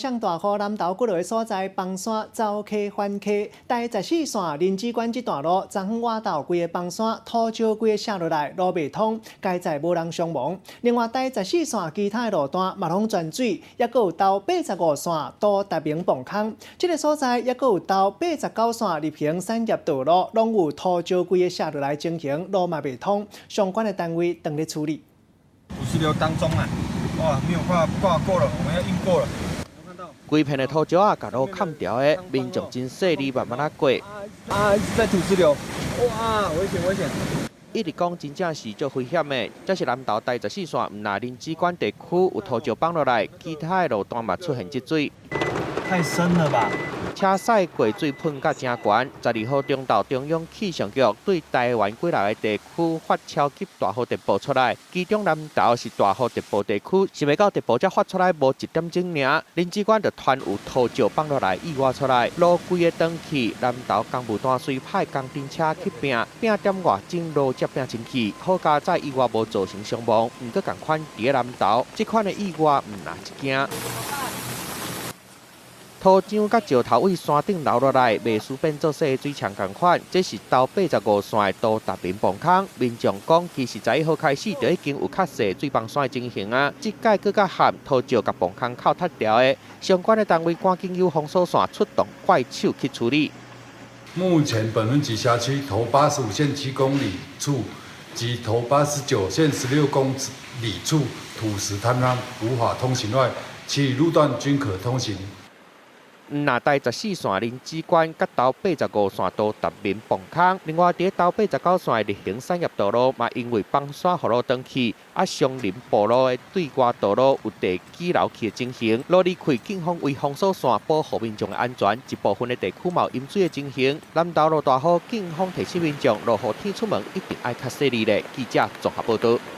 上大雨，南投幾落个所在崩山走溪翻溪，台十四線林子關這段路，昨昏倚晝規个崩山土石規个瀉落來，路袂通，佳哉無人傷亡。另外，台十四線其他的路段嘛攏全水，抑閣有桃85線都達明磅空，這个所在抑閣有桃89線日平產業道路，攏有土石規个瀉落來情形，路嘛袂通，相關的單位當咧處理。土石流當中啊，哇，沒有辦法掛過了，我們要硬過了。規片的土石仔共路崁牢的，民眾真細膩慢慢仔過。啊，一直在土石流，哇，危險危險！一直講真正是足危險的，這是南投台十四線，毋但林子關地區有土石崩落來，其他的路段嘛出現積水。太深了吧！車駛過水噴甲誠懸。12號中晝，中央氣象局對台灣幾若个地區發超級大雨特報出來，其中南投是大雨特報地區，想袂到特報才發出來無一點鐘爾，林子關就傳有土石崩落來意外出來，路規个斷去，南投工務單隨派工程車去拚，拚點外鐘路才拚清去，好佳哉意外無造成傷亡，毋過仝款佇咧南投，這款的意外毋若一件。土漿佮石頭對山頂流落來，袂輸變做細水牆仝款。這是桃85線的都達民磅空。民眾講，其實11號開始就已經有較細水崩山的情形啊。這擺閣較譀，土石共磅空扣塌牢的，相關的單位趕緊有封鎖線出動怪手去處理。目前本分局轄區頭85線7公里處及頭89線16公里處土石坍方無法通行外，其餘路段均可通行。毋但台十四線林子關佮桃85線都達民磅空，另外佇桃89線的日行產業道路嘛，因為崩山予路斷去，啊相鄰部落的對外道路有地基流去的情形，路離開警方為封鎖線保護民眾的安全，一部分的地區嘛有淹水的情形。南投落大雨，警方提醒民眾落雨天出門一定愛較細膩咧。記者綜合報導。